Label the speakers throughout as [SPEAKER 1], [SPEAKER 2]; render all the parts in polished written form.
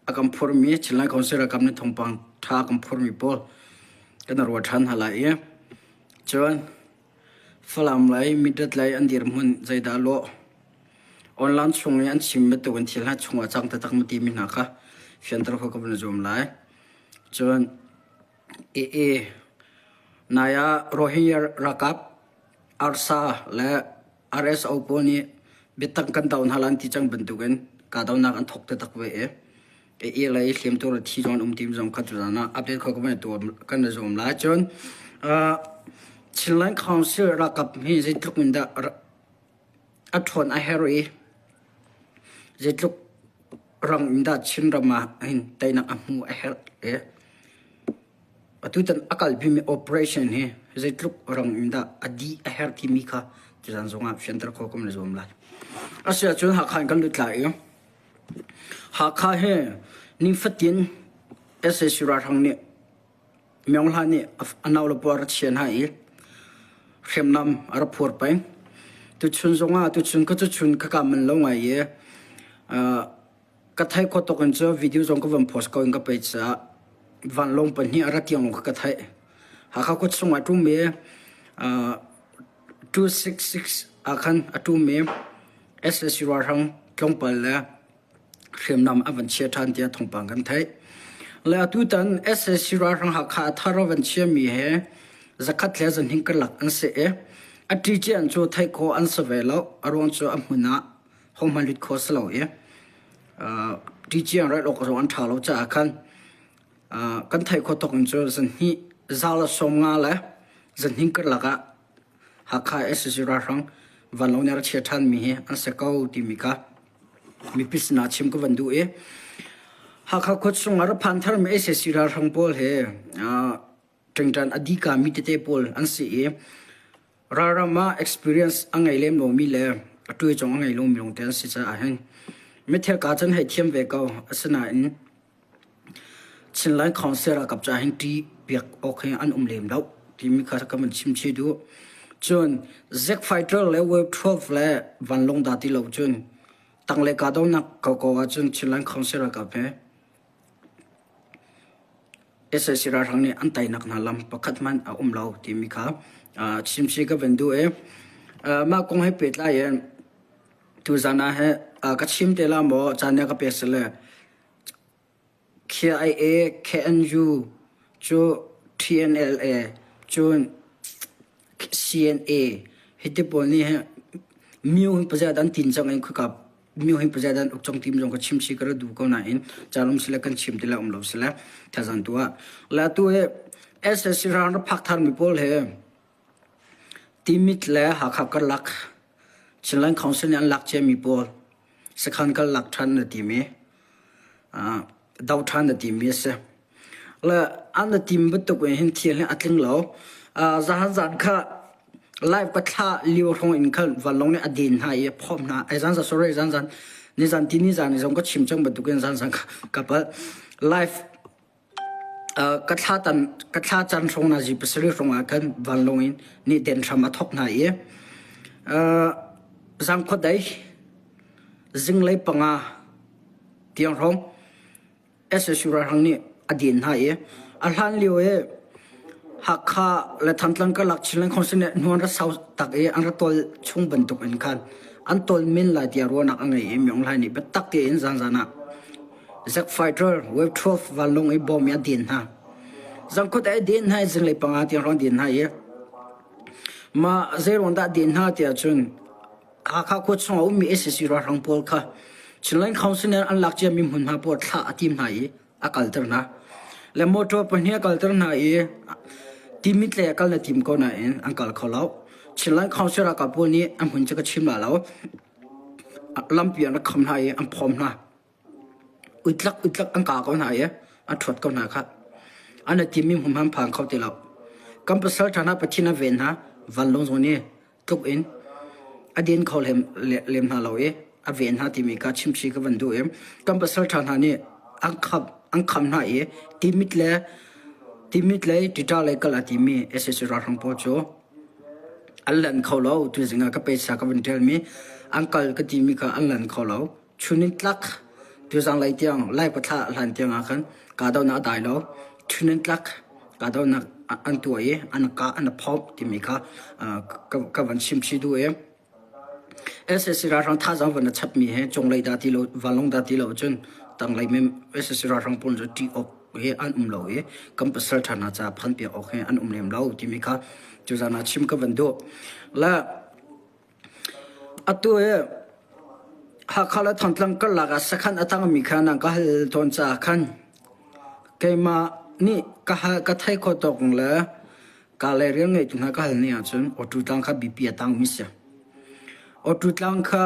[SPEAKER 1] a kan phurmi Chinland Council ralkap nih thawngpang ṭha a kan phurmi pawl kan ruah ṭhan hna lai i cun Falam lei Mindat lei an dirhmun zeidah lawh online chung i an chim bantukin thil hna chungah cang taktak ma timi hna kha fianter khawh ka van i zuam lai. Cun AA nai ah Rohingya ralkap arsa le RSO pawl nih biatak kan do hna lai an ti cang bantukin kahdohnak an thawk taktak ve i AA lei hliamtuar le thi zong an um ti zong kha tuzaan ah update kho kan i zuam lai. Cun Chinland Council ralkap hi zeitluk in dah a ṭhawn a herh i zeitluk rang in dah Chinram ah hin teinak a hmu a herh i Atutan a kalpimi operation hi zeitluk rang in dah a dih a herh timi kha tuzaan zongah fianter khawh kan i zuam lai. Asiahcun Hakha in kan lut lai i Hakha hi nifatin sac ralhrang nih Myaung Hla nih a nau le pawl a ra chia hna i hriamnam a ra phur peng. Tuchun zongah tuchun ka tuchun ka ka manh lo ngai i Ka theih khawh tuk in cu video zong ka van post ko in ka page ah vanlawng pahnih a rat tiang lawng kha ka theih. Hakha khua chung ah ṭum i 266 ah khan a ṭum i SSC ralhrang tlawmpal le hriamnam a van chia ṭhan tiah thawngpang kan theih. Le atutan SSC ralhrang Hakha a thar a van chiami he zakhat le zahnih karlak an si i a ṭi an cu theih khawh an si ve lo. A ruang cu a hmun ah hohmanh lut kho si lo i ṭiciang rat awk zong an ṭha lo caah khan kan theih khawh tawk in cu zanhnih za le 50 le zanhnih karlak ah Hakha SAC ralhrang vanlawng nih a ra chia ṭhanmi hi an si ko timi kha mipi sinah chim ka van duh i Hakha khua chung ah ra phan tharmi SAC ralhrang pawl hi ṭingṭan a dikami tete pawl an si i ralram ah experience a ngei lem lomi le a ṭuai-cong a ngei lomi lawngte an si caah hin mithil kaa cun hei thiam ve ko. Asinain Chinland Council ralkap caah hin ṭih piak awk hi an um lem lo timi kha ka van chim chih duh. Cun Zack Fighter le Wave 12 le vanlawng dah ti lo cun tanglei kahdohnak koko ahcun Chinland Council ralkap he Sac ralhrang nih an teinak hna lam pakhat hmanh a um lo timi kha chimsi ka van duh i mah kong he pehtlai in tuzan ah hi ka chim te la maw caan nih a ka pek sile KIA, KNU cu TNLA cun CNA hiti pawl nih hin myo hi pazat an tin cang in khika myo hi pazat an uk cang tim zong ka chim chi ka ra duh ko nain caan um sile kan chim ti le um lo sile thazan tu ah la tu hi SSC rang ra phak thar mi pawl he Timit le Hakha karlak Chinland Council nih an lak cia mi pawl sakhan kal lak than na timi do ṭhan na timi a si. Le an na tim bantuk in hin thil hi a tling lo. Zahan zan kha live ka thlah lio hrawng in khan vanlawng nih a den hna i a phawm hna. Ai zan zan sorry zan zan ni zan ti ni zan zong ka chim cang bantuk in zan zan ka pal live ka thla tan ka thla can hrawng na zi pasarih hrawng ah khan vanlawng in nih den hram a thok hna i zangkhua dei zinglei panga tiang hrawng SSU ralhrang nih a din hna i a hlan lio i Hakha le Thantlang karlak Chinland Council nih hnu an ra sau tak i an ra tawl chung bantuk in khan an tawl men lai tiah ruahnak a ngei i Myung Hlai nih biatak tein zanzan ah Zack Fighter Wave 12 vanlawng i bom i a din hna. Zangkhut ai din hna i zinglei panga tiang hrawng din hna i mah zeiruang dah din hna tiah cun Hakha khua chung a ummi sac ralhrang pawl kha Chinland Council nih an lak ciami hmunhma pawl thlah a tim hna i a kalter hna. Le motor pahnih a kalter hna i Timit lei a kal na tim ko nain an kal kho lo. Chinland Council ralkap pawl nih an hmun cu ka chim la lo. Lampi an rak kham hna i an phawm hna. Uitlak uitlak an kaa ko hna i an ṭhuat ko hna khah. An i timmi hmunhma an phan kho ti lo. Kan pasal ṭha hna Pathian a ven hna vanlawng zong nih tluk in a din kho lem, lem hna lo i a ven hna timi kha chimchi ka van duh i kan pasal ṭha hna nih an kham an kham hna i timit le timit lei ṭiṭa lei kal a timi sac ralhrang pawl cu an lan kho lo tuzing ah ka pesa ka van ṭialmi an kal ka timi kha an lan kho lo. Chun in tlak. Tuzanglei tiang Lai pathla hlan tiang ah khan kahdohnak a dai lo. Ṭhun in tlak kahdohnak an tuah i an kah an phomh timi kha ka van chim chih duh i sac ralhrang thazaang van a chapmi he cunglei dah ti lo vanlawng dah ti lo cun tanglei mem sac ralhrang pawl cu ṭih awk he an um lo i kan pasal ṭha hna caah phanpiak awk he an um lem lo timi kha tuzaan ah chim ka van duh. Le Atu hi Hakha le Thantlang karlak ah sakhan a tangmi kha nan ka hal tawn caah khan keimah nih ka hal ka theih khawh tawk le ka le rian ngeitu hna ka hal ni ahcun Awṭu tlang kha biapi a tangmi si. Awṭu tlang kha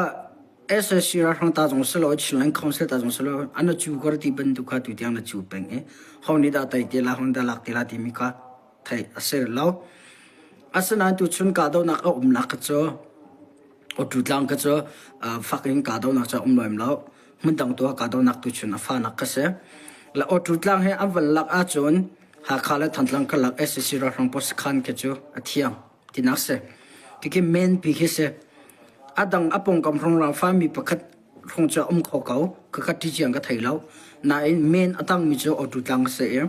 [SPEAKER 1] SAC ralhrang ta zong si lo, Chinland Council ta zong si lo, an a cu kar ti bantuk kha tutiang na cu peng i ho nih dah tei te la, ho nih dah lak te la timi kha theih a si lo. Asinain tuchun kahdohnak a umnak kha cu Awṭu tlang kha cu fak in kahdohnak cu a um lem lo. Hmundang tu ah kahdohnak tuchun a fahnak kha si. Le Awṭu tlang hi an van lak ahcun Hakha le Thantlang karlak sac ralhrang pawl sakhan khi cu a thiang tinak si. Khikhi men pi khi si. A dang a pawngkam hrawng fami pakhat hrawng cu a um kho ko. Khakha ṭi ciang ka thei lo. Nain men a tangmi cu Awṭu tlang a si i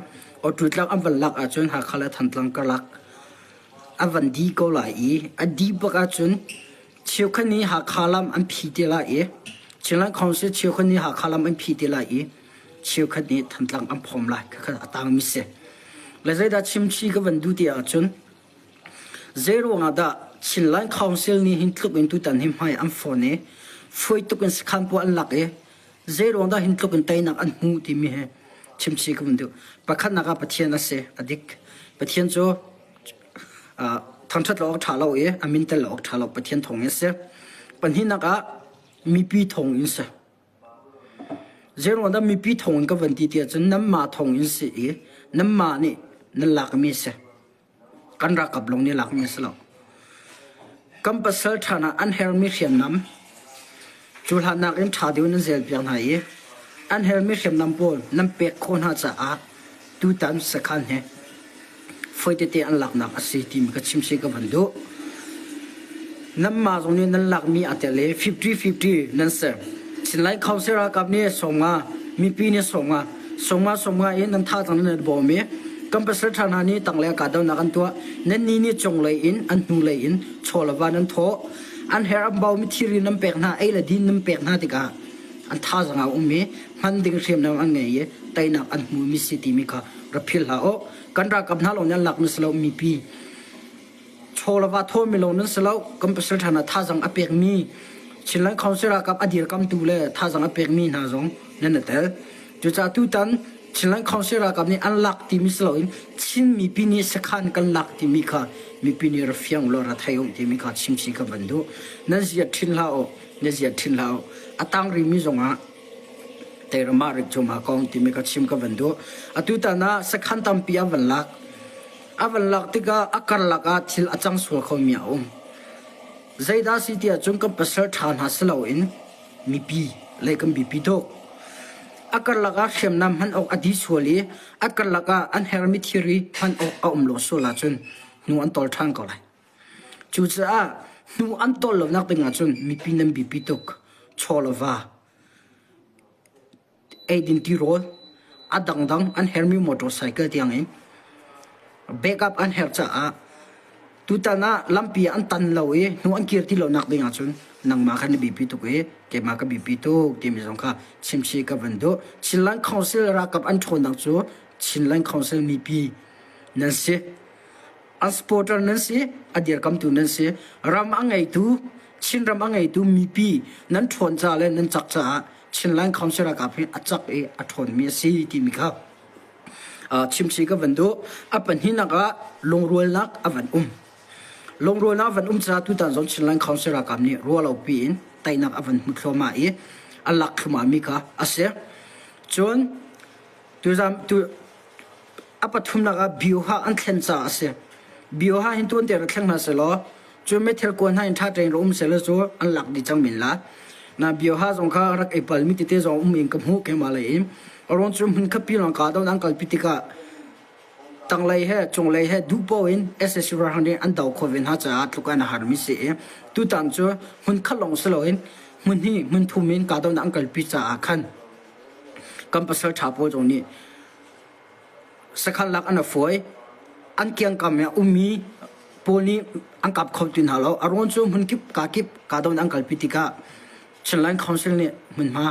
[SPEAKER 1] Awṭu tlang an van lak ahcun Hakha le Thantlang karlak a van di ko lai i a di bak ahcun cheukhat nih Hakha lam an phi te lai i Chinland Council cheukhat nih Hakha lam an phi te lai i cheukhat nih Thantlang an phawm lai. Khakha a tangmi si. Le zeidah chimchi ka van duh ti ahcun Zeiruang ah dah Chinland Council nih hin tluk in tutan hi hmai an fawn i fawi tuk in sakhan pawl an lak i zeiruang dah hin tluk in teinak an hmuh timi hi chimchih ka vun duh. Pakhatnak ah Pathian a si, a dik. Pathian cu thangṭhat lo awk ṭha lo i a min tel lo awk ṭha lo Pathian thawng in a si. Pahnihnak ah mipi thawng in si. Zeiruang dah mipi thawng in ka van ti tiah cun nanmah thawng in si i nanmah nih nan lakmi a si. Kan ralkap lawng nih lakmi a si lo. Kan pasal ṭha hna an hermi hriamnam cu hlannak in ṭha deuh in nan zelpiak hna i an hermi hriamnam pawl nan pek khawh hna caah tutan sakhan he foi tete an laknak a si timi ka chim si ka van duh. Nanmah zong nih nan lakmi aa tel i 50-50 nan ser. Chinlai Council ralkap nih 50, mipi nih 50, 50 50 in nan thazaang nan i bawm i kan pasal ṭha hna nih tanglei kahdohnak an tuah. Nannih nih cunglei in an hnulei in chaw le va nan thawh. An her an baumi thilri nan pek hna, ei le din nan pek hna tikah an thazaang a um i hman ding hriamnam an ngei i teinak an hmumi si timi kha rak philh hlah u. Kan ralkap hna lawng nih an lakmi si lo mipi chaw le va thawmi lawng nan si lo kan pasal ṭha hna thazaang a pekmi Chinland Council ralkap a dirkamtu le thazaang a pekmi hna zong nan i tel. Cucaah tutan Chinland Council ralkap nih an lak timi si loin Chin mipi nih sakhan kan lak timi kha mipi nih ra fiang ulaw ra thei u timi kha chimchih ka van duh. Nan ziat ṭhin hlah u, na ziat ṭhin hlah u. A tang rimi zongah Teirama rik cu ma kong timi kha chim ka van duh. Atutan ah sakhan tampi a van lak. A van lak tikah a karlak ah thil a cang sual khomi a um. Zeidah si tiah cun kan pasal ṭha hna si loin mipi lei kan biapi tuk. A karlak ah hriamnam hman awk a di sual i a karlak ah an hermi thilri hman awk a um lo sual ahcun hnu an tawl ṭhan ko lai. Cucaah hnu an tawl lonak ding ahcun mipi nan biapi tuk. Chaw le va eidin tirawl a dangdang an hermi motorcycle tiangin backup an herh caah tutan ah lampi an tan lo i hnu an kir ti lonak ding ahcun nangmah kha na biapi tuk i keimah ka biapi tuk timi zong kha chimchih ka van duh. Chinland Council ralkap an ṭhawnnak cu Chinland Council mipi nan si. An supporter nan si, a dirkamtu nan si. Ram a ngeitu Chinram a ngeitu mipi nan ṭhawn ca le nan cak caah Chinland Council ralkap hi a cak i a ṭhawnmi a si timi kha chimchih ka van duh. A pahnihnak ah lungrualnak a van um. Lungrualnak a van um caah tutan zong Chinland Council ralkap nih ruahlopi in teinak a van hmu thluahmah i a lak thluahmahmi kha a si. Cun tuzan tu A pathumnak ah bioha an thlen caah a si. Bioha hin tuanter ah thleng hna sehlaw cu meithal kuan hna in ṭha tein ra um sehlaw cu an lak dih cang men la. Na bioha zong kha rak ei palmi tete zong um in ka hmuh keimah lei in. Aruang cu hmun khatpi lawng kaa do an kalpi tikah tanglei he cunglei he duh paoh in sac ralhrang nih an do khawh ve hna caah tluk an harmi si i tutan cu hmun khat lawng si loin hmun hnih hmun thum in kahdohnak an kalpi caah khan. Kan pasal ṭha pawl zong nih sakhan lak an fawi. An kiangkam i a ummi pawl nih an kap kho ti hna lo. A ruang cu hmun kip ka kip kahdohnak an kalpi tikah Chinland Council nih hmunhma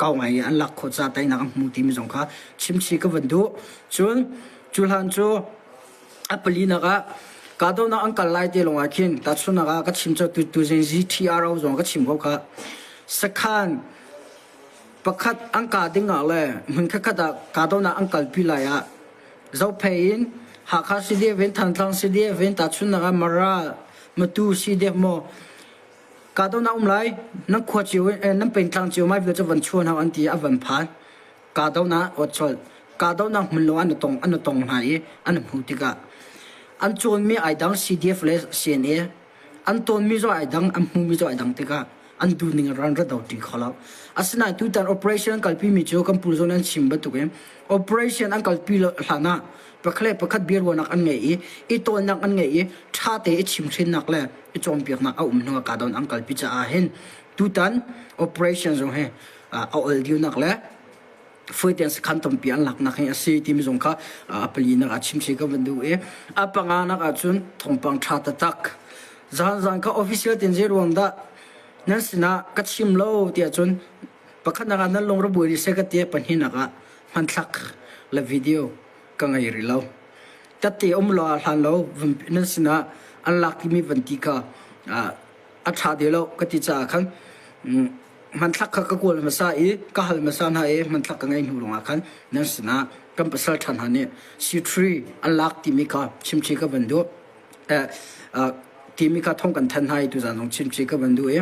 [SPEAKER 1] kau ngai in an lak khawh caah teinak an hmu timi zong kha chimchih ka van duh. Cun cu hlan cu a palinak ah kahdohnak an kal lai te lawng ah khin tahchunhnak ah ka chim cu tu zing GTRO zong ka chim ko kha sakhan pakhat an kah ding ah le hmun khatkhat ah kahdohnak an kalpi lai ah Zophei in Hakha CDF in Thantlang CDF in tahchunhnak ah Mara Matu CDF maw kahdohnak um lai nan khua cio in nan pengtlang cio mai vial cu van chuan hau an ti a van phan kahdohnak awchol kahdohnak hmun lo an tong an tong hna i an hmuh tikah an cawnmi ai dang CDF le CNA an tawnmi zong ai dang an hmumi zong ai dang tikah an duhning in ran ra do ṭi kho lo. Asinain tutan operation an kalpimi cu kan pu zawn an chim bantukin operation an kalpi hlan ah pakhat le pakhat biaruahnak an ngei i i tawnnak an ngei i ṭha te i chimhrinnak le i cawnpiaknak a um hnu ah kahdohnak an kalpi caah hin tutan operation zong hi a ol deuhnak le fuaitein sakhan tampi an laknak hi a si timi zong kha a palinak ah chimchih ka van duh i a panganak ahcun thawngpang ṭha taktak zanzan kha official tin zei ruang dah nan sinah ka chim lo tiah cun pakhatnak ah nan lung ra buai rih seh ka ti pahnihnak ah hmanthlak le video ka ngei rih lo tate um lo ah hlan lo nan sinah an lak timi van ti kha a ṭha ti lo ka ti caah khan hmanthlak kha ka kawl hmasa i ka hal hmasa hna i hmanthlak ka ngei hnu lawngah khan nan sinah kan pasal ṭha hna nih C3 an lak timi kha chimchih ka van duh. Timi kha thong kan thanh hna i tuzaan zong chimchih ka van duh i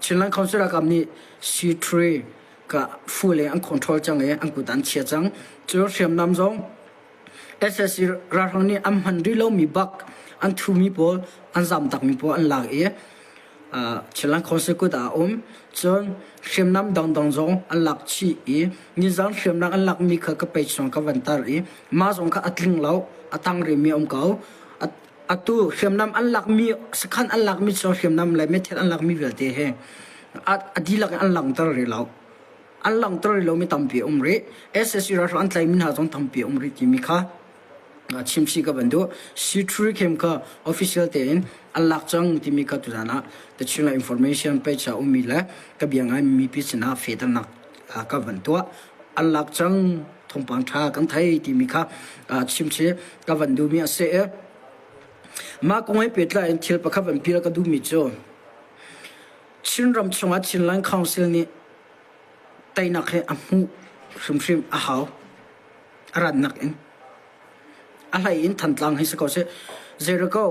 [SPEAKER 1] Chinland Council ralkap nih C3 ka full in an control cang i an kut an chia cang. Cu hriamnam zong SSC ralhrang nih an hman rih lomi bak an thumi pawl an zamtakmi pawl an lak i Chinland Council kut ah a um. Cun hriamnam dangdang zong an lak chih i nizan hriamnam an lakmi kha ka page zong ka van tar i mah zong kha a tling lo a tang rihmi a um ko. Atu hriamnam an lakmi sakhan an lakmi cu hriamnam le meithal an lakmi vialte he a dihlak in an langhter rih lo. An langhter rih lomi tampi a um rih. SSC ralhrang an tlaimi hna zong tampi a um rih timi kha chimchih ka van duh. C3 khem kha official tein an lak cang timi kha tuzan ah The Chinland Information page ah ummi le ka bia ngai mipi sinah fehternak ka van tuah. An lak cang thawngpang ṭha kan thei timi kha chimchih ka van duhmi a si i mah kong he pehtlai in thil pakhat van pial ka duhmi cu Chinram chungah Chinland Council nih teinak hi a hmuh hrimhrim a hau. A rannak in. A hlei in Thantlang hi si ko seh. Jericho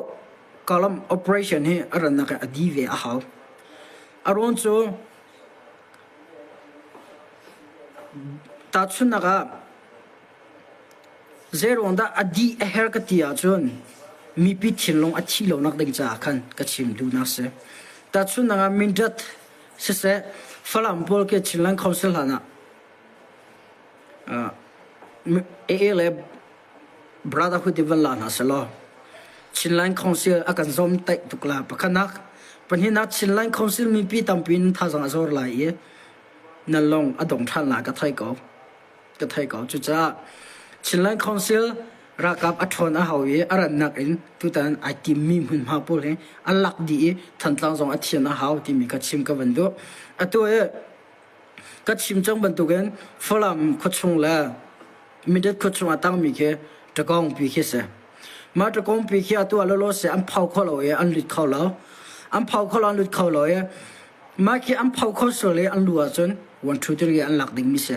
[SPEAKER 1] column operation hi a rannak in a di ve a hau. A ruang cu tahchunhnak ah zeiruang dah a dih a her ka ti ahcun mipi thinlung a thi lonak ding caah khan ka chim duhnak si. Tahchunhnak ah Mindat siseh Falam pawl ke Chinland Council hlan ah AA le Brotherhood i van la hna selaw Chinland Council a kan zawmtaih tuk la. Pakhatnak, pahnihnak Chinland Council mipi tampi in thazaang a zor lai i nan lung a dong ṭhan lai ka thei ko. Ka thei ko. Cucaah Chinland Council ralkap a ṭhawn a hau i a rannak in tutan ai timmi hmunhma pawl hi an lak dih i Thantlang zong a thian a hau timi kha chim ka van duh. Atu i Ka chim cang bantukin Falam khuachung le Mindat khuachung a tangmi khi ṭakawngpi khi si. Mah ṭakawngpi khi atu ah lawlaw seh an phau kho lo i an lut kho lo. An phau kho lo an lut kho lo i mah khi an phau kho sual i an lu ahcun one two three an lak dingmi si.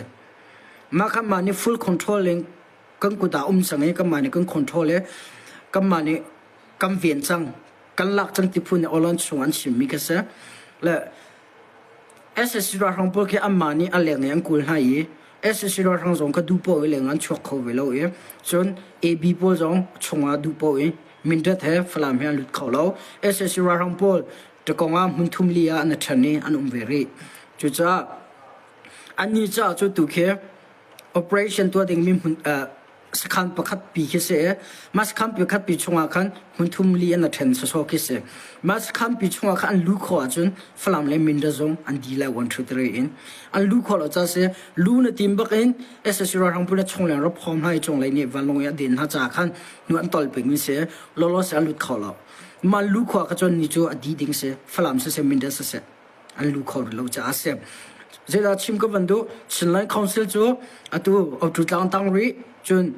[SPEAKER 1] Mah kha mah nih full control in kan kut ah um cang i kanmah nih kan control i kanmah nih kan ven cang kan lak cang ti phun nih awlon chung an chimmi khi si. Le SSC ralhrang pawl khi anmah nih a leng i an kawl hna i SSC ralhrang zong kha duh paoh i leng an chuak kho ve lo i cun AB pawl zong chungah duh paoh i Mindat he Falam he an lut kho lo. SSC ralhrang pawl Takong ah hmun thum li ah an i ṭhen i an um ve rih. Cucaah annih caah cu tu khi operation tuah dingmi hmun uh, Sakhan pakhat pi khi si. Mah sakhan pakhat pi chungah khan hmun thum li an ṭhen sawsawh khi si. Mah sakhan pi chungah khan an lu khawh ahcun Falam le Mindat zong an di lai one two three in. An lu khawh lo ca si lu na tim bak in SSC ralhrang pawl na chongleng rap khawm hna i cunglei nih vanlawng i a den hna caah khan hnu an tol peng mi si. Lawlaw si an lut kho lo. Mah lu khawh ah kha cun ni cu a di ding si. Falam siseh Mindat siseh. an lu kho rih lo caah a si. Zeidah chim ka van duh? Chinland Council cu atu Otu tlang tang rih cun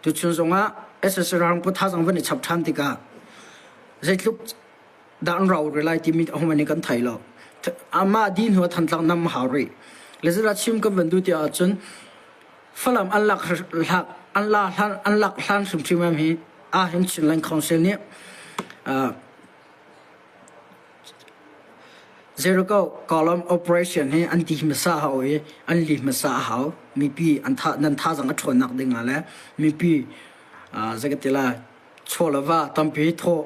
[SPEAKER 1] tuchun zongah SSC ralhrang thazang van i chap ṭhan tikah zeitluk dah an rau rih lai timi ahohmanh nih kan thei lo. Amah dih hnu ah Thantlang nam a hau rih. Le zeidah chim kan van duh ti ahcun Falam an lak an la hlan an lak hlan hrimhrim hi ahhin Chinland Council nih Jericho column operation hi an ti hmasa hau i an li hmasa a hau. Mipi an tha, nan thazang a ṭhawnnak ding ah le mipi zei ka ti lai chaw le va tampi thawh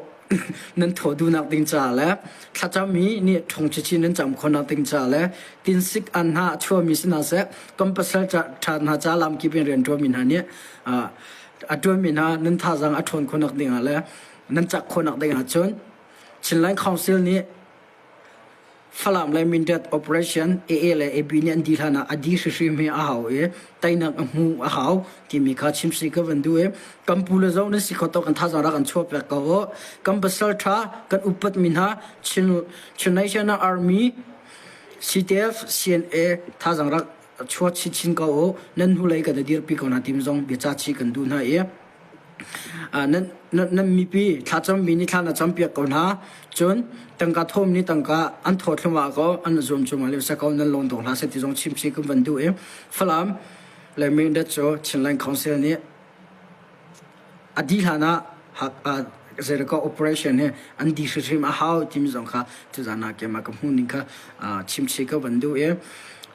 [SPEAKER 1] nan thawh duhnak ding caah le thlacam i nih ṭhawng chinchin nan cam khawhnak ding caah le tinsik an hna a chuahmi si hna seh kan pasal ṭha hna ca lamkip in rian ṭuanmi hna nih a ṭuanmi hna nan thazang a ṭhawn khawhnak ding ah le nan cak khawhnak ding ahcun Chinland Council nih Falam le Mindat operation AA le AB nih an dih hlan ah a di hrihrim hi a hau i teinak a hmu a hau timi kha chimsi ka van duh i kan pu le zo nan si kho tawk kan thazaang rak kan chuah pek ko u. Kan pasal tha kan upat mi hna Chin Chin National Army CTF CNA thazaang rak chuah chinchin ko u. Nan hnulei kan i dirpi ko hna timi zong biaca chih kan duh hna i Nan, nan mipi thlacammi nih thla na campiak ko hna. Cun tangka thawm nih tangka an thaw thlum ko an zuam cungah le sa ko nan lawn dawk hlah seh ti zong chimchih kan van duh i Falam le Mindat cu Chinland Council nih a dih hlan ah Jericho operation hi an di hrimhrim a hau timi zong kha tuzan ah keimah ka hmuh ning kha chimchih ka van duh i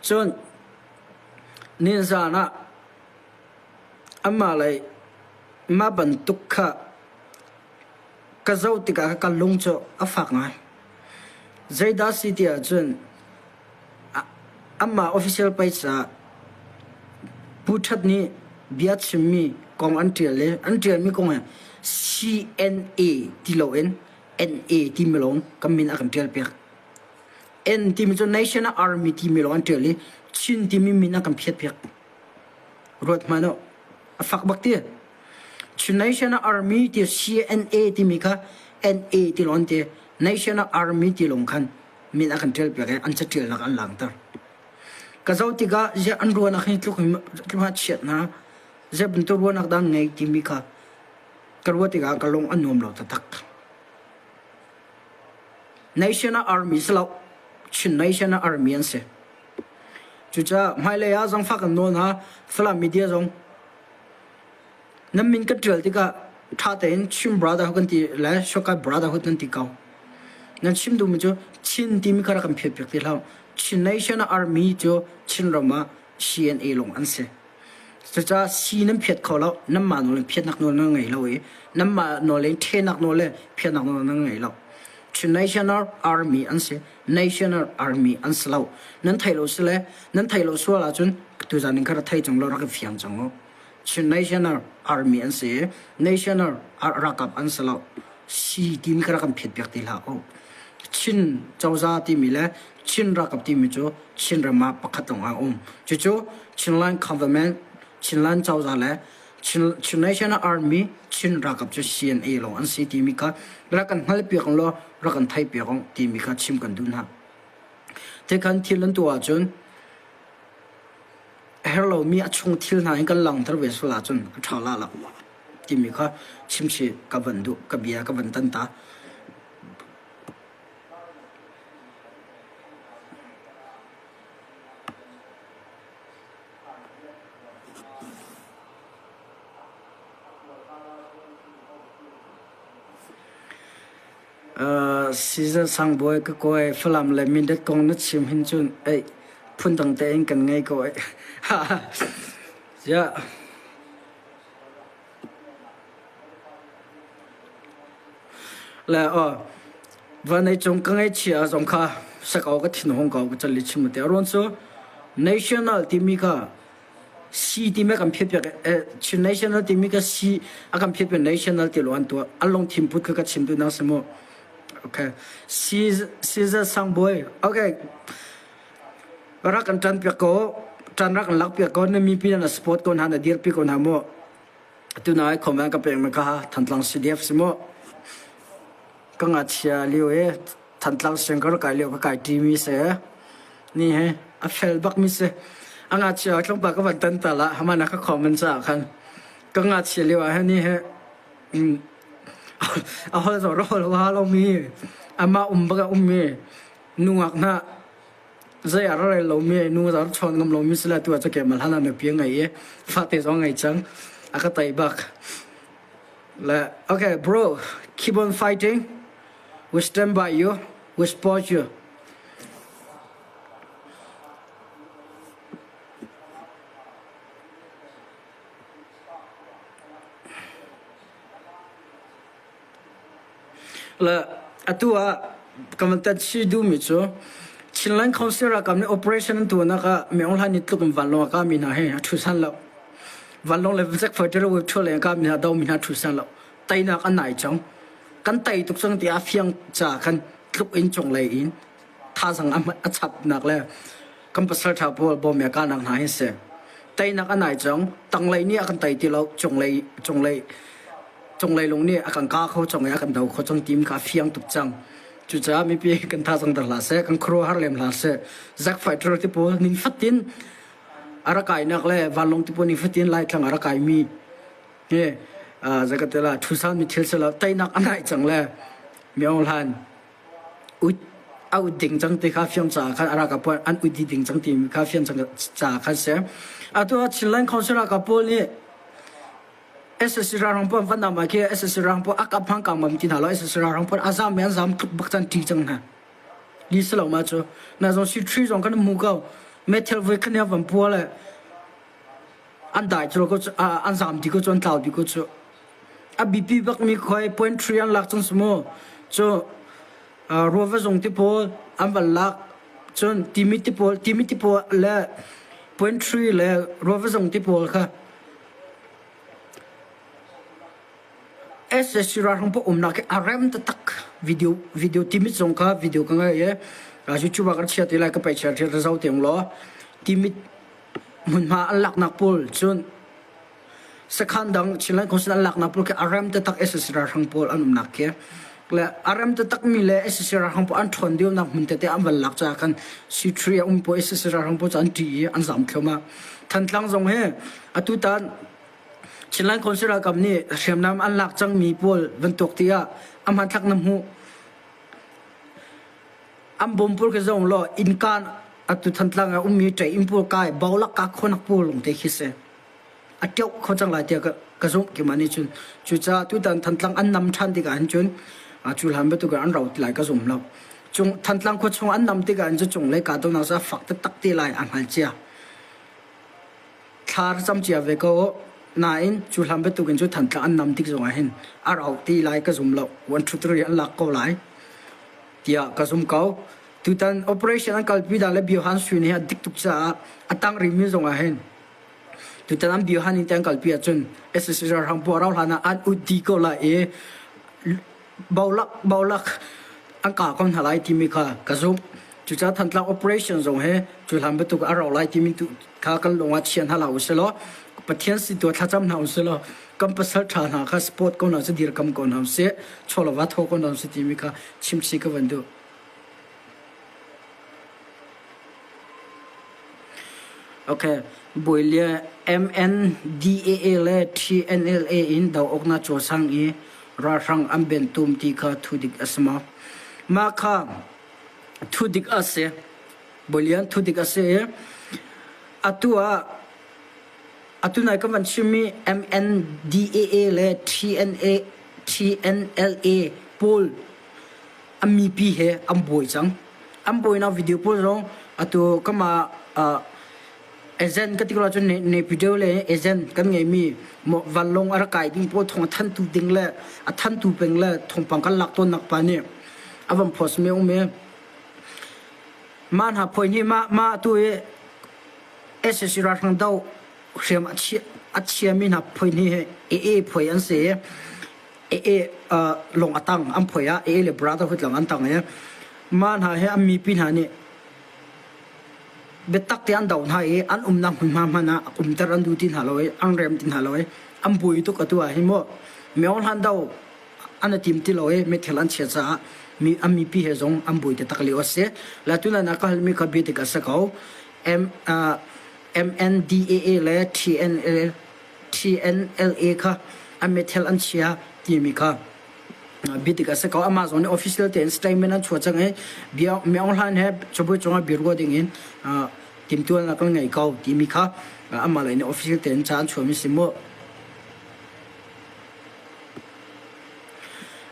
[SPEAKER 1] cun nizan ah Amah le mah bantuk kha ka zoh tikah ka lung cu a fak ngai. Zeidah si ti ahcun amah official page ah Pu That nih bia chimmi kong an ṭial i an ṭialmi kong hi CNA ti loin NA timi lawng kan min a kan ṭialpiak. N timi cu National Army timi lawng an ṭial i Chin timi min a kan phiatpiak. Ruat hmanh u. A fak bak ti. National Army ti CNA timi kha NA ti lawng ti National Army ti lawng khan min a kan ṭial piak i an caṭialnak an langter. Ka zoh tikah ziah an ruahnak hi tluk tluk ah chiat hna zei bantuk ruahnak dah an ngei timi kha ka ruah tikah ka lung a nuam lo taktak. National Army si lo Chin National Army an si. Cucaah hmailei ah zangfah kan nawl hna. Falam media zong nan min kan ṭial tikah ṭha tein Chin Brotherhood kan ti le Shokai Brotherhood nan ti ko. Nan chim duhmi cu Chin timi kha rak kan phiatpiak ti hlah. Chin Nation Army cu Chinram ah CNA lawng an si. Cucaah si nan phiat kho lo, nanmah nawl in phiatnak nawl nan ngei lo i nanmah nawl in ṭhenak nawl le phiatnak nawl nan ngei lo. Chin National Army an si. National Army an si lo. Nan theih lo si le nan theih lo sual ahcun tuzan in kha ra thei cang law rak i fiang cang u. Chin National Army an si i National ralkap an si lo. Si timi kha rak kan phiat piak ti hlah u. Chin cozah timi le Chin ralkap timi cu Chin ram ah pakhat lawng a um. Cucu Chinland Government, Chinland cozah le Chin, Chin National Army, Chin ralkap cu CNA lawng an si timi kha rak kan hngalhpiak law rak kan theihpiak timi kha chim kan duh hna. Tikhan thil an tuah ahcun a herh lomi a chung thil hna in kan langhter ve sual ahcun a ṭha la lo timi kha chimchih ka van duh, ka bia ka van tan ta. Season sangbawi ka kawi Falam le Mindat kong na chim hin cun ei phundang tein kan ngei ko ei. Yeah. Le aw vanei cung ka ngaihchia zong kha sakau ka thin hong ko ka cal i chim te. Aruang cu national timi kha. C timi a kan phiat piak Chin National timi ka C a kan phiat piak National ti lo an tuah. An lungthin put kha ka chim duhnak si mu. Okay. Caesar Sangbawi. Okay. Rak kan ṭan piak ko. Ṭan rak kan lak piak ko. Na mipi na support ko hna, na dirpi ko hna mu. Tunai comment ka pek mi kha Thantlang CDF si mu. Ka ngakchia lio i Thantlang sianginn kai lio ka kai ṭimi si. Ni he a fel bakmi si. A ngakchia tlawmpal ka van tan ta la hamana ka comment caah khan ka ngakchia lio ah hin ni he a hol zong ra hol ha lomi amah um bak a ummi nungak hna zei a ra rel lomi nu a chawn ngam lomi si le tu ah cake mal hana nupi a ngei i fate zong a ngei cang a ka tei bak le okay bro keep on fighting we stand by you we support you Le atu ah ka van tat si duhmi cu Chinland Council ralkap nih operation an tuahnak ah Min Aung Hlaing nih tluk in vanlawng a kahmi hna hi a ṭhu san lo. Vanlawng le Jack fighter le ṭhu leng a kahmi hna domi hna ṭhu san lo. Teinak an nai cang. Kan tei tuk cang tiah a fiang ca khan tluk in cunglei in thazang a chapnak le kan pasal ṭha pawl bawm ya kahnak hna hi si. Teinak a nai cang. Tanglei nih a kan tei ti lo. Cunglei cunglei cunglei lung nih a kan ka kho cang i a kan do kho cang tim kha a fiang tuk cang. Cucaah mipi kan thazang dar hlah seh, kan khuaruahhar lem hlah seh. Zack fighter ti pawl ning fatin a rak kainak le vanlawng ti pawl ning fatin Laitlang a rak kaimi hi zakatela thusan mi thil selo teinak a nai cang le mi Aung Hlan ut a ut ding cang ti kha fiang caah khan a ralkap pawl an ut dih ding cang ti kha fiang cang caah khan si. Atu ah Chinland Council ralkap pawl nih SSC ralhrang pawl van nam ah khi SSC ralhrang pawl a kap hmang kang mam ti hna lo SSC ralhrang pawl a zam mi an zam tluk bak chan ṭi cang hna. Ni si lo ma cu. Na zong si tree zong kan hmu ko. Metal voi khan ya van pua le an dai cu ko an zam di ko cu an tlau di ko cu. A biapi bakmi khuai point tree an lak cang si mu. Cu ruava zung ti pawl an van lak cun timi ti pawl timi ti pawl le point tree le ruava zung ti pawl kha SSC ralhrang pawl umnak hi a rem taktak video video timit zong kha video ka ngei i YouTube ah kan chia te lai ka pei chia ka zoh te law timit hmunhma an laknak pawl cun Sakhan dang Chinland Council an laknak pawl khi a rem taktak SSC ralhrang pawl an umnak khi le a rem taktak mi le SSC ralhrang pawl an ṭhawn deuhnak hmun tete an van lak caah khan C3 a um pawl SSC ralhrang pawl cu an ṭih i an zam thluahmah. Thantlang zong hi atutan Chinland Council ralkap nih hriamnam an lak cangmi pawl bantuk tiah a hmanthlak na hmuh. An bom pawl khi zong law innkaan atu Thantlang ah ummi ṭei inn pawl kai bolak ka khuanak pawl lawng te khi si. A ṭeuh kho cang lai tiah ka zumh keimah nih cun. Cucaah tutan Thantlang an nam ṭhan tikah hin cun cu hlan bantuk in an rau ti lai ka zum lo. Cung Thantlang khua chung an nam tikah hin cu cunglei kahdohnak cu a fak taktak te lai a hngal cia. Thla ra cam cia ve ko nain cu hlan bantuk in cu Thantlang an nam tik zongah hin a rau ti lai ka zum lo. One two three an lak ko lai tiah ka zum ko. Tutan operation an kalpi dan le Biohan Sui nih a dik tuk caah a tang rihmi zongah hin Tutan an bia han in te an kalpi ahcun SSC ralhrang pawl rau hlan ah an ut dih ko lai i bolak bolak an kah ko hna lai timi kha ka zumh. Cucaah Thantlang operation zong hi cu hlan bantuk a rau lai timi tu kha kan lung ah chia hna hlah usih law Pathian sin tu ah thlacam hna usih law kan pasal ṭha hna kha support ko hna usih dirkam ko hna usih chawlava thaw ko hna usih timi kha chimchih ka van duh. Okay. Bawilia MNDAA le TNLA in do awknak cawlcang i ralhrang an bentum ti kha thudik a si maw? Mah kha thudik a si. Bawilian thudik a si i atu ah atu nai ka van chimmi MNDAA le TNA TNLA pawl a mipi he an buai cang. An buainak video pawl zong atu kama uh, agent ka ti ko cun Naypyidaw le agent kan ngeimi vanlawng a rak kai ding pawl thong a thantu ding le a thantu peng le thawngpang kan lak tawnnak pa nih a van post mi um i mah hna poi nih mah mah tu i SSC ralhrang do. Hriam a chiami hna phui hnih hi AA phui an si i AA lawng a tang an phui ah AA le Brotherhood lawng an tang i mah hna hi an mipi hna nih biatak te an doh hna i an umnak hmunhma hmanh ah umter an duh ti hna lo i an rem ti hna lo i an buai tuk atu ah hin mu Myo Hlan do an i tim ti lo i mithil an chiat caah mi an mipi he zong an buai taktak lio a si. Le tutan ah ka halmi kha bia dik a si ko. M, uh, MNDAA le TNL, TNLA kha an mithil an chia timi kha bia dik a si ko. Amah zong nih official tein statement an chuah cang i bia Myo Hlan he cabuai cungah bia ruah ding in uh, timtualnak kan ngei ko timi kha amah lei nih official tein ca an chuahmi si mu.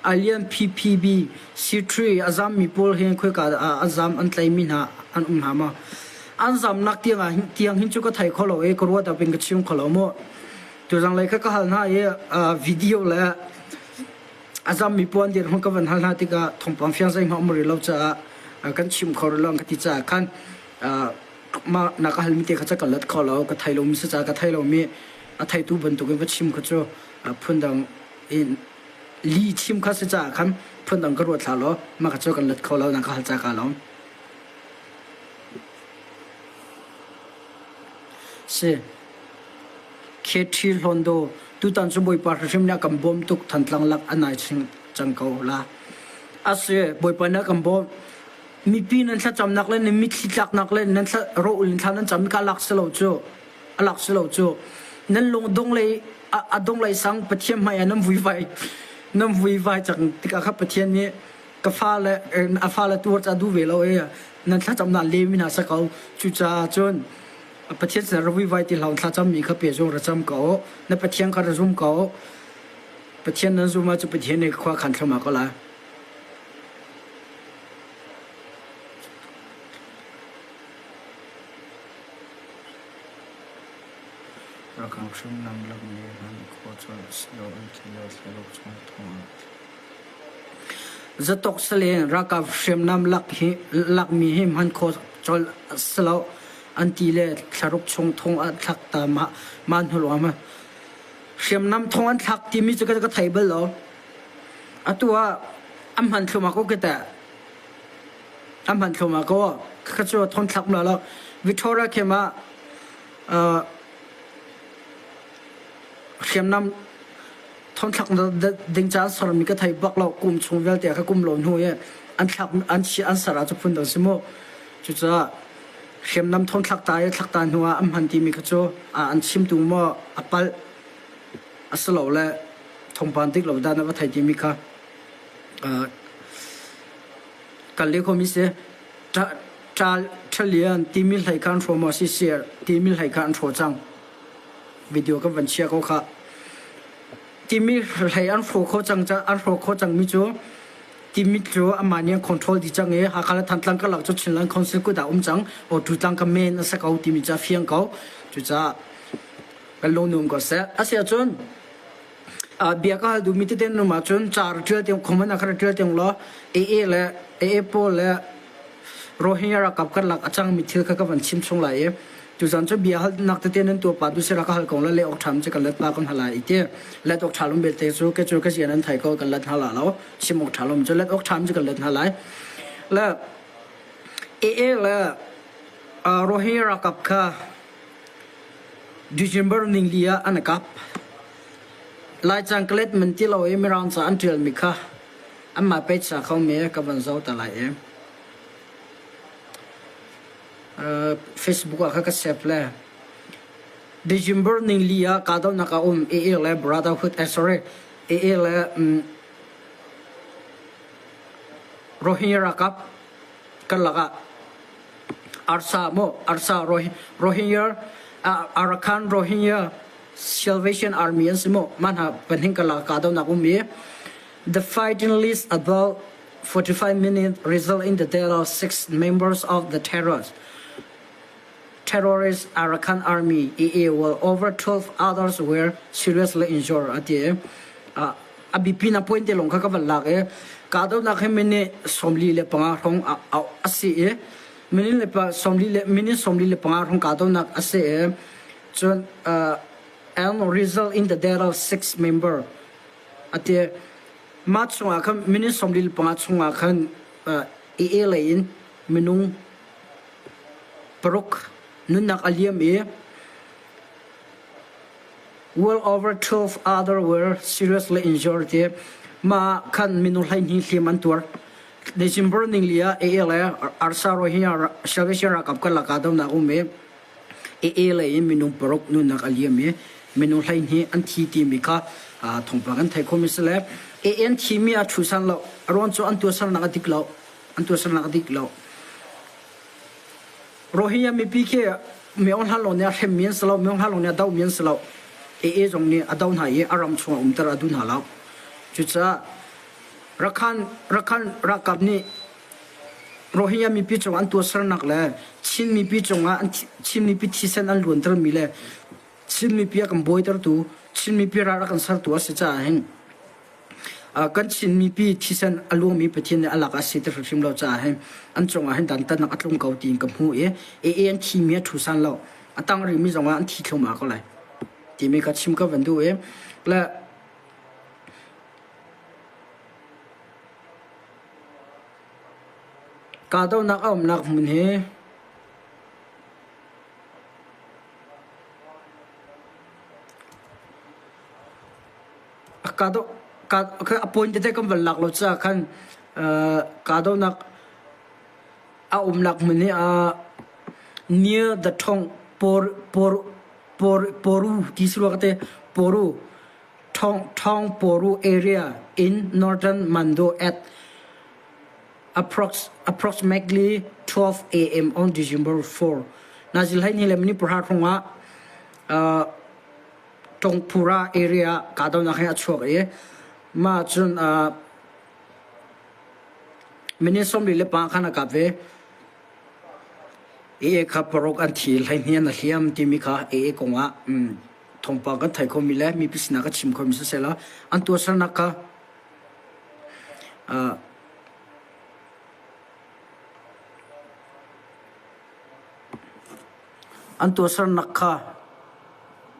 [SPEAKER 1] Alien PPB C3 a zammi pawl hi khoika ah a zam an tlaimi hna an um hna maw? An zamnak tiang ah tiang hin cu ka thei kho lo i ka ruat ah pin ka chim kho lo mu. Tuzang lei kha ka hal hna i video le a zammi pawl an dirhmun ka van hal hna tikah thawngpang fiang zeihmanh um rih lo caah kan chim kho rih lo an ka ti caah khan mah na ka halmi te kha ca ka let kho lo ka thei lomi si caah ka thei lomi a theitu bantukin va chim kha cu phundang in li chim kha si caah khan phundang ka ruat hlah law mah kha cu kan let kho lo na ka hal ca ka lawm. Si. KT Hlondo tutan cu Bawipa hrimhrim nih a kan bawm tuk Thantlang lak a nai ching cang ko la. Asi Bawipa nih a kan bawm. Mipi nan thlacamnak le nan mitthli tlaknak le nan thla rawh in thla nan cam ka lak si lo cu. A lak si lo cu nan lung dong lei a dong lei sang Pathian hmai ah nan vuivai nan vuivai cang tikah kha Pathian nih ka fale a fale tuar ca duh ve lo i nan thlacamnak lemi hna sa ko cucaah cun Pathian sin ra vuivai ti hlah thlacam mi kha pe zong ra cam ko na Pathian kha ra zum ko Pathian nan zum ahcun Pathian nih khua khan thluahmah ko lai. Rakang hriamnam lakmi hman khawh colh a si lo an ti le thlaluk chung thawng ah. Zatok salen ralkap hriamnam lak hi lakmi hi hman khawh colh a si lo an ti le thlaruk chung thong an thlak ta mah mah hnu lawng ah hriamnam thong an thlak timi cu ka thei bal lo. Atu ah an hman thluahmah ko ka teh. An hman thluahmah ko. Kha cu thon thlak ma lo. Victoria camp ah uh, hriamnam thon thlak ding caan sermi ka thei bak lo kum chung vialte ka kum lo hnu i an thlak an chi an ser ah cu phun dang si mu cucaah hriamnam thon thlak ta i thlak ta hnu ah an hman timi kha cu an chimtu maw a palh a si lo le thawngpang dik lo dan a va thei timi kha Kan leh khomi si. Ṭhalian timi hlei kha an hrawh maw siseh timi hlei kha an hrawh cang. Video kan van chia ko khah. Timi hlei an hrawh kho cang an hrawh kho cangmi cu timi cu amah nih an control dih cang i Hakha le Thantlang karlak cu Chinland Council kut ah um cang. Awtu tlang ka men a si ko timi cu a fiang ko. Cucaah kan lung nuam ko seh. Asiahcun Bia ka hal duhmi tete nan um ahcun ca ra ṭial tiang comment ah khan ra ṭial tiang law AA le AA pawl le Rohingya ralkap karlak a cangmi thil kha ka van chim chung lai i tuzan cu bia halnak tete nan tuah pah tu sira ka hal ko la leh awk ṭha cu kan let pa kan hal lai i ti let awk ṭha lom belte cu ke cu ka zian an thei ko kan let hna la lo chim awk ṭha lom cu let awk ṭha cu kan let hna lai le AA le Rohingya ralkap kha December ningli ah an kap. Laicang kalet man ti lo i Mirang ca an ṭialmi kha anmah pei ca kho me ka van zoh ta lai i. Facebook ah kha ka save le December ningli ah kahdohnak a um AA le Brotherhood eh sorry AA le um, Rohingya ralkap karlak ah Arsa maw Arsa Rohingya Arakan Rohingya Salvation Army an si maw mah hna pahnih karlak kahdohnak um i The fighting list about 45 minutes result in the death of six members of the terrorist terrorist Arakan Army AA while over 12 others were seriously injured ati a bipi na point te lawng kha ka van lak i kahdohnak hi minute 45 hrawng a si i minute le 45 minute 45 hrawng kahdohnak a si i. Cun uh, and result in the death of six member ati mah chungah khan minute 45 chungah khan uh, AA lei in minung paruk nunnak a liam i well over 12 other were seriously injured ti mah khan minung 12 hliam an tuar. December ningli ah AA le Arsa Rohingya Salvation ralkap karlak ah donak um i AA lei in minung paruk nunnak a liam i minung 12 an thi timi kha thawngpang kan theih khomi si le AA an thimi a thu san lo a ruang cu an tuahsernak a dik lo an tuahsernak a dik lo Rohingya mipi khi Myo Hla Lo nih a hremmi an si lo, Myo Hla Lo nih a dohmi an si lo. AA zong nih a doh hna i a ram chungah umter a duh hna lo. Cucaah Rakhan, Rakhan ralkap nih Rohingya mipi cungah an tuahsernak le Chin mipi cungah an Chin mipi thisen an luantermi le Chin mipi a kan bawitertu, Chin mipi ral a kan sertu a si caah hin Kan Chin mipi thisen a luangmi Pathian nih a lak ah si ti hrimhrim lo caah hin an cungah hin dantatnak a tlung ko tiin ka hmu i AA an thimi a ṭhu san lo. A tang rihmi zongah an thi thluahmah ko lai timi kha chim ka van duh i le kahdohnak a umnak hmun hi A point tete kan van lak lo caah khan kahdohnak a umnak hmun hi near the Thong Por Por Por Poru ti si rua ka ti Poru Thong Thong Poru area in northern Mando at approx approximately 12 a.m. on December 4. Nazil hai ni le mini pahra hrawng ah Tongphura area kahdohnak he a chuak i mah cun minute 45 khan a kap ve. AA kha paruk an thi 12 an a hliam timi kha AA kong ah thawngpang kan thei khomi le mipi sinah ka chim khomi siseh law an tuahsernak kha An tuahsernak kha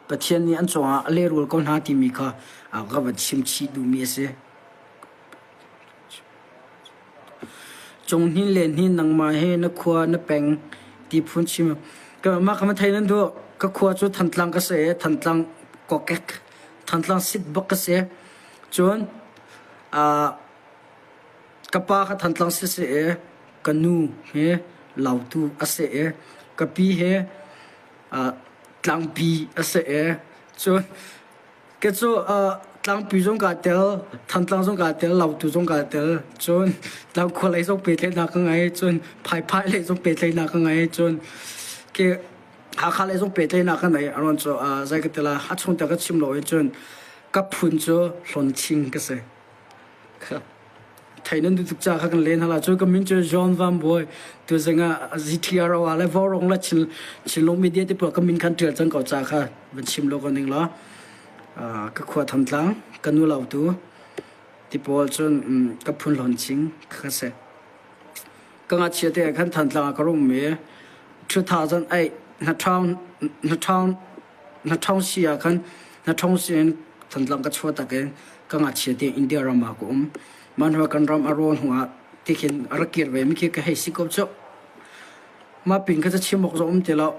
[SPEAKER 1] Pathian nih an cungah a lehrul ko hna timi kha ka van chim chih duhmi a si. Cung hnin le hnin nangmah he na khua na peng ti phun chim. Ka mah ka thei nan duh. Ka khua cu Thantlang ka si i Thantlang kokek Thantlang sit bak ka si. Cun Ka pa kha Thantlang siseh i ka nu hi Lautu a si i ka pi hi Tlangpi a si i cun kei cu Tlangpi zong kaa tel, Thantlang zong kaa tel, Lautu zong kaa tel, cun Tlangkhua lei zong pehtlaihnak ka ngei, cun Phaiphai lei zong pehtlaihnak ka ngei, cun ke Hakha lei zong pehtlaihnak ka ngei. A ruang cu zei ka ti lai, a chung te ka chim lo i cun ka phun cu Hlawnching ka si. Thei nan duh tuk caah kha kan len hala. Cu ka min cu John Van Bawi. Tuzing ah ZTRO ah le Vaurawng le Chin Chinlung Media te pawl ka min khan ṭial cang ko caah kha van chim lo ko ning law. Ka khua Thantlang, ka nu Lautu ti pawl cun ka phun Hlawnching kha si. Ka ngakchia te ah khan Thantlang ah ka rum i 2008 hnaṭhawng hnaṭhawng hnaṭhawng si ah khan hnaṭhawng si in Thantlang ka chuah tak in ka ngakchia te India ram ah ka um. Mah hnu ah kan ram a raw hnu ah tikhin a rak kir ve mi khi ka hei si ko cu. Mah pin kha ca chim awk zong um ti lo.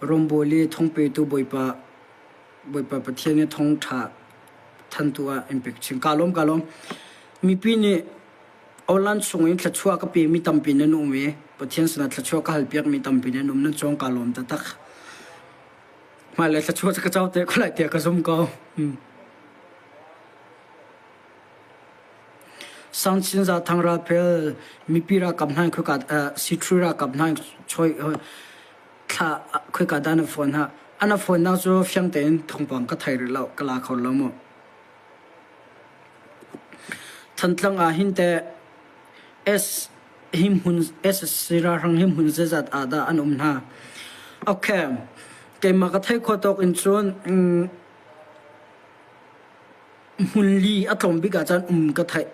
[SPEAKER 1] Rawngbawl i thawngpetu Bawipa Bawipa Pathian i thawngṭha thantu ah in pek chin. Kaa lawm, kaa lawm. Mipi nih online chung in thluachuah ka pemi tampi nan um i Pathian sinah thluachuah ka halpiakmi tampi nan um nan cawng kaa lawm taktak. Hmailei thluachuah cu ka co te ko lai tiah ka zum ko. Hmm. Sangchin Zathang Ralphel mipi ralkap hna in khoika Sitri ralkap hna in choi thla khoika dah na phone ha ana phone nak cu fiang tein thawngpang ka thei rih lo ka la kho lo mu Thantlang ah hin te S hi hmun SSC ralhrang hi hmun zeizat ah dah an um hna okay keimah ka thei khawh tawk in cun. Hmunli a tlawm bik ah cun um ka theih.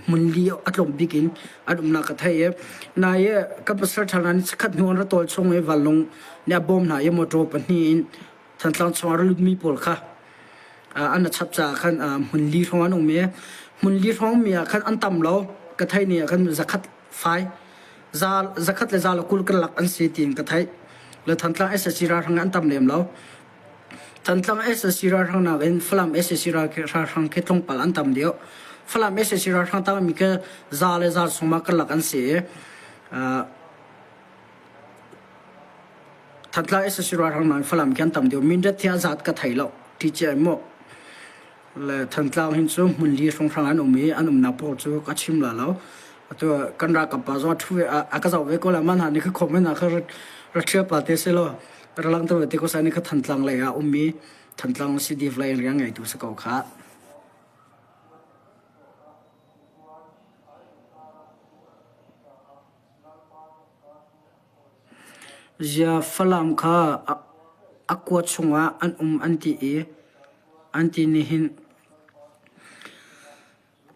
[SPEAKER 1] Hmunli a tlawm bik in an umnak ka theih i nai i kan pasal ṭha hna nih chikkhat hnu an ra tawl chung i vanlawng nih a bawm hna i mawṭaw pahnih in Thantlang chung ah ra lutmi pawl kha an ra chap caah khan hmunli hrawng an um i hmunli hrawng mi ah khan an tam lo. Ka theih ni ah khan zakhat fai za zakhat le za le 20 karlak an si tiin ka theih. Le Thantlang SSC ralhrang an tam lem lo. Thantlang SSC ralhrang nakin Falam SSC ralhrang khi tlawmpal an tam deuh. Falam SSC ralhrang tangmi khi za le za sungmah karlak an si i Thantlang SSC ralhrang nakin Falam khi an tam deuh. Mindat hi a zat ka thei lo. Ti cia in mu. Le Thantlang hin cu hmunli hrawnghrang an um i an umnak paoh cu ka chim la lo. Atu kan ralkap pa zong a ṭhu ve a ka zoh ve ko la man ha nih kha comment ah kha ra ṭhial pa te selaw ra langhter ve te ko sai nih kha Thantlang lei ah ummi Thantlang CDF lei in rian ngeitu si ko kha. Zia Falam kha a kua chungah an um an ti i an ti nihin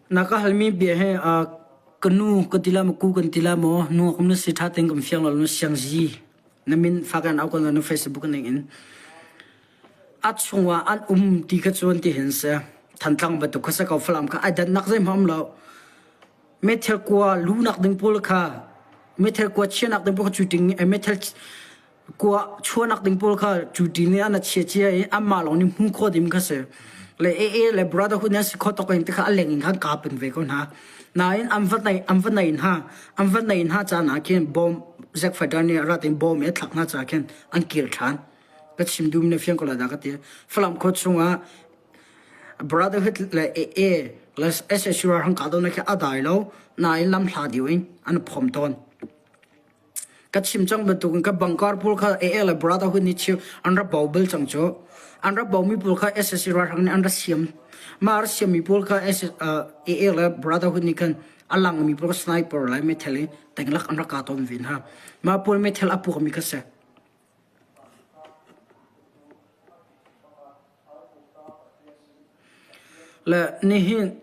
[SPEAKER 1] Na ka halmi bia hi ka nu ka ti la maw ku kan ti la maw nu kum na si ṭha tein kan fiang lo na siangzi na min fak in au ko na Facebook ning in a chungah an um ti kha cu an ti hin si Thantlang bantuk kha si ko Falam kha ai dannak zeihmanh um lo meithal kua lunak ding pawl kha meithal kua chianak ding pawl kha cu ting meithal Kua chuahnak ding pawl kha cuti nih an a chia cia i anmah lawng nih hmu khawh ding kha si. Le AA le Brotherhood nih an si khawh tok in tikha a leng in khan kap in ve ko hna. Nain an va nei an va nei hna an va nei hna caan ah khin bom Zack Fighter nih rat in bom i a thlak hna caah khin an kir ṭhan. Ka chim duhmi na fiang ko lai dah ka ti. Falam khua chungah Brotherhood le AA le SSU hang kah donak khi a dai lo nain lam hla deuh in an phom tawn. Ka chim cang bantukin ka bangkar pawl kha AA le Brotherhood nih chim an ra bo bal cang cu. An ra bomi pawl kha SSC ralhrang nih an ra siam. Mah ra siammi pawl kha AA le Brotherhood nih khan a langmi pawl kha sniper le meithal in tenglak an rak kah tawn ve hna. Mah pawl meithal a puakmi kha si. Le nihin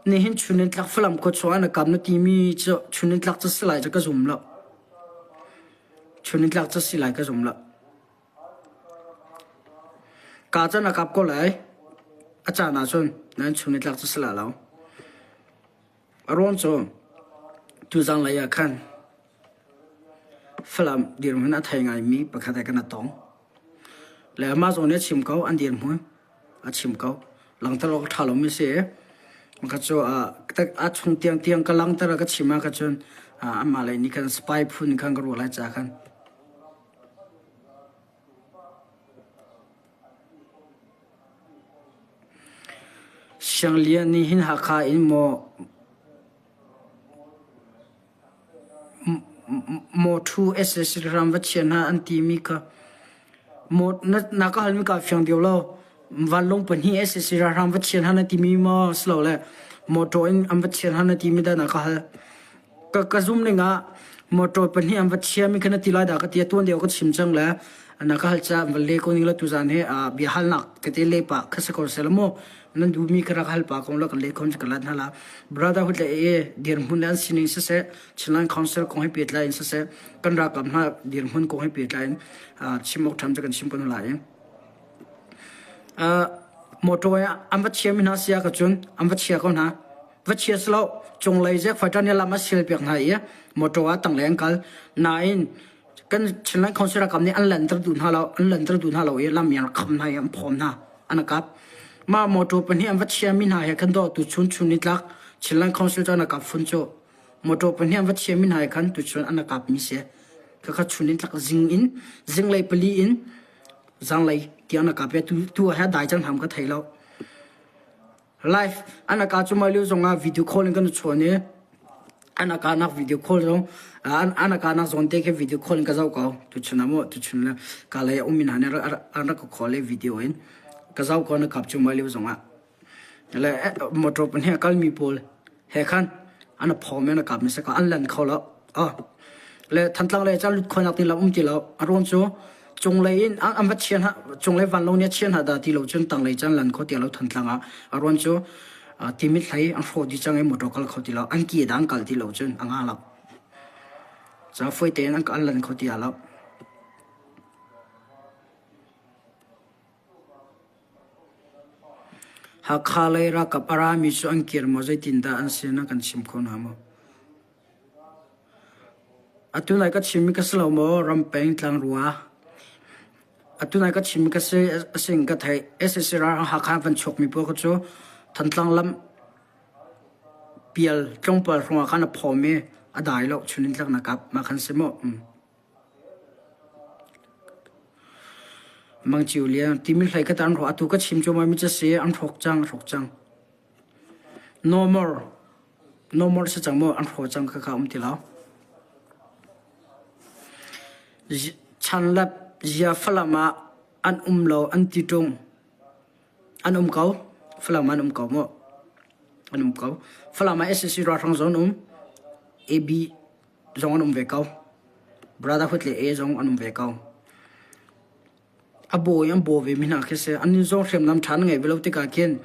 [SPEAKER 1] nihin chun in tlak Falam khua chung ah na kam na timi cu chun in tlak cu si lai cu ka zum lo. Chun in tlak cu si lai ka zum lo. Ka caan a kap ko lai. A caan ahcun nan chun in tlak cu si lai lo. A ruang cu tuzang lei ah khan Falam dirhmun a thei ngaimi pakhat he kan i tong. Le amah zong nih a chim ko, an dirhmun a chim ko. Langhter awk a ṭha lomi a si i pakhat cu a chung tiangtiang ka langhter ka chim ah kha cun amah lei nih khan spy phun khan ka ruah lai caah khan. Sianglian nih hin Hakha in maw Mawṭhu sac ram va chia hna an timi kha na ka halmi kaa fiang deuh lo. Vanlawng pahnih sac ralhrang va chia hna na timi maw silole mawṭaw in an va chia hna na timi dah na ka hal. Ka ka zum ning ah mawṭaw pahnih an va chiami kha na ti lai dah ka ti. Tuan deuh ka chim cang le na ka hal caah va le ko ning la tuzaan hi bia halnak tete le pah kha si ko seh la mu. Nan duhmi ka rak hal pah ko la kan leh khom ka lat hna la. Brotherhood le AA dirhmun le an sining siseh, Chinland Council kong he pehtlai in siseh, kan ralkap hna dirhmun kong he pehtlai in chim awk ṭham cu kan chim ko hna lai. Motor an va chiami hna si ah cun an va chia ko hna. Va chia si lo, cunglei zek fighter nih lam a sial piak hna i motor ah tanglei an kal. Nain kan Chinland Council ralkap nih an lanter duh hna lo, an lanter duh hna lo i lam in an kham hna i an phawm hna, an kap. Mah motor pahnih an va chiami hna he khan dawh tuchun chun nitlak Chinland Council cu an kap fun cu. Motor pahnih an va chiami hna he khan tuchun an kap mi si. Khakha chun in tlak zing in zinglei pali in zanglei tiang na kap tu tu he dai cang ham ka thei lo. Live an aka cu mai lio zongah video call in kan chawn i an aka nak video call zong an aka nak zawn te khi video call in ka zoh ko tuchun ah maw tuchun le ka lei um in han an rak ka call i video in ka zoh ko na kap cu mai lio zongah le motor pahnih a kalmi pawl he khan an phawm in a kap mi se ka an lan kho lo le Thantlang le ca lut khonak ti lam um ti lo a ruang cu. Cunglei in an va chia hna cunglei vanlawng nih a chia hna dah ti lo cun tanglei cun lan kho ti lo Thantlang ah a ruan cu Timit hlei an hrawh dih cang i motor kal kho ti lo an ke dang kal ti lo cun a nga lo. Ca fawi tein an an lan kho ti lo. Hakha lei ralkap a rami cu an kir maw zeitindah an si na kan chim kho hna maw? Atu nai ka chimmi ka si lo maw Rampeng tlangrua? Atu nai ka chimmi ka si a si in ka theih. SAC ral Hakha van chuakmi pawl kha cu Thantlang lam pial tlawmpal hrawng ah khan a phawm i a dai lo chun in tlaknak kap mah khan si maw? Mang Ciu Lian timi hlei kha an hrawk atu ka chim cuahmah mi cu si an hrawk cang a hrawk cang. No more. No more si cang maw an hrawh cang khakha um ti lo. Chanlap zia Falam ah an um lo an ti ṭung. An um ko. Falam ah an um ko maw? An um ko. Falam ah SAC ralhrang zong an um. AB zong an um ve ko. Brotherhood le A zong an um ve ko. A bawi an baw ve mi hna khi si. An zong hriamnam ṭha an ngei ve lo tikah khin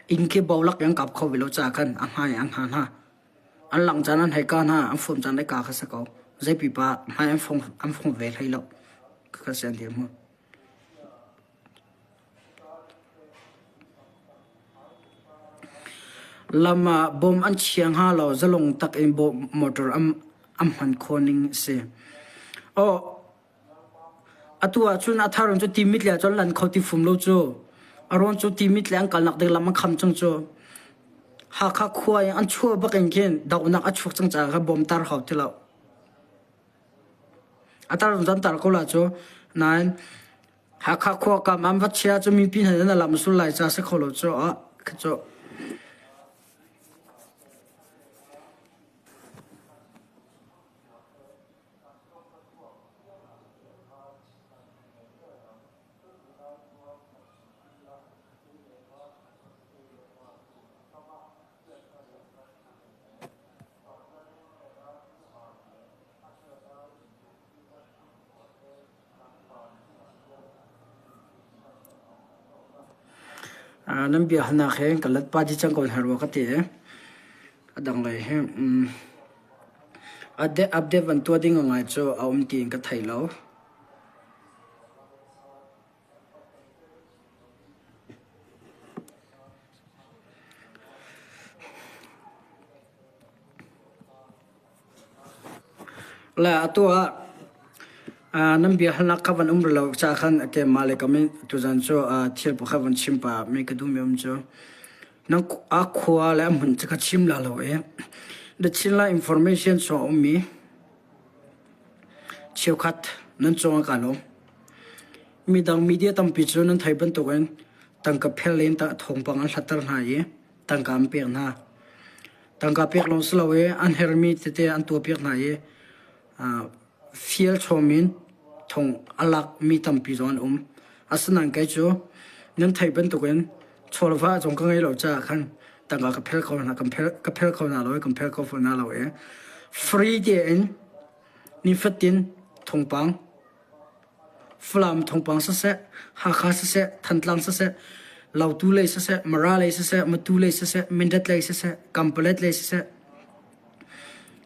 [SPEAKER 1] inn khi bo lak in an kap kho ve lo caah khan a hmai an hna hna. An langh caan an hei ka hna, an fawm caan an ka kha si ko. Zei pipa hmai an fong an fong ve hlei lo. Kha si an dirhmun. Lam ah bom an chia hnga lo zalong tak in bom motor an an hman khawh ning a si. Aw Atu ahcun a thar in cu Timit le cun lan kho ti fum lo cu. A rawn cu Timit le an kalnak ding lam an kham cang cu. Hakha khua in an chuah bak in khin dohnak a chuak cang caah kha bom tar hau ti lo. A tar zan tar ko la cu. Nain Hakha khua kam an va chia cu mipi hna nan lam sul lai ca si kho lo cu. Ah, cu. Nan biahalnak he ka let pah dih cang ko hna rua ka ti i a dang lei hi update van tuah ding ngai cu a um tiin ka thei lo. Le atu ah nan biahalnak kha van um rih lo caah khan keimah le kam in tuzan cu thil pakhat van chim pah mi ka duhmi um cu nan a khua le a hmun cu ka chim la lo i The Chinland Information chung a ummi cheukhat nan cung ah kaa lawm. Midang media tampi cu nan thei bantukin tangka phel in thawngpang an hlatter hna i tangka an pek hna. Tangka pek lawng si lo i an herhmi tete an tuahpiak hna i fial chawm in thong a lakmi tampi zong an um. Asinain kei cu nan theih bantukin chawlva zong ka ngei lo caah khan tangka ka phel kho hna ka phel kho hna lo i kan phel kho fawn hna lo i free tein nifatin thawngpang Falam thawngpang siseh, Hakha siseh, Thantlang siseh, Lautu lei siseh, Mara lei siseh, Matu lei siseh, Mindat lei siseh, Kampalet lei siseh,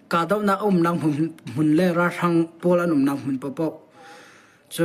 [SPEAKER 1] kahdohnak a umnak hmun le ralhrang pawl an umnak hmun paohpaoh cu.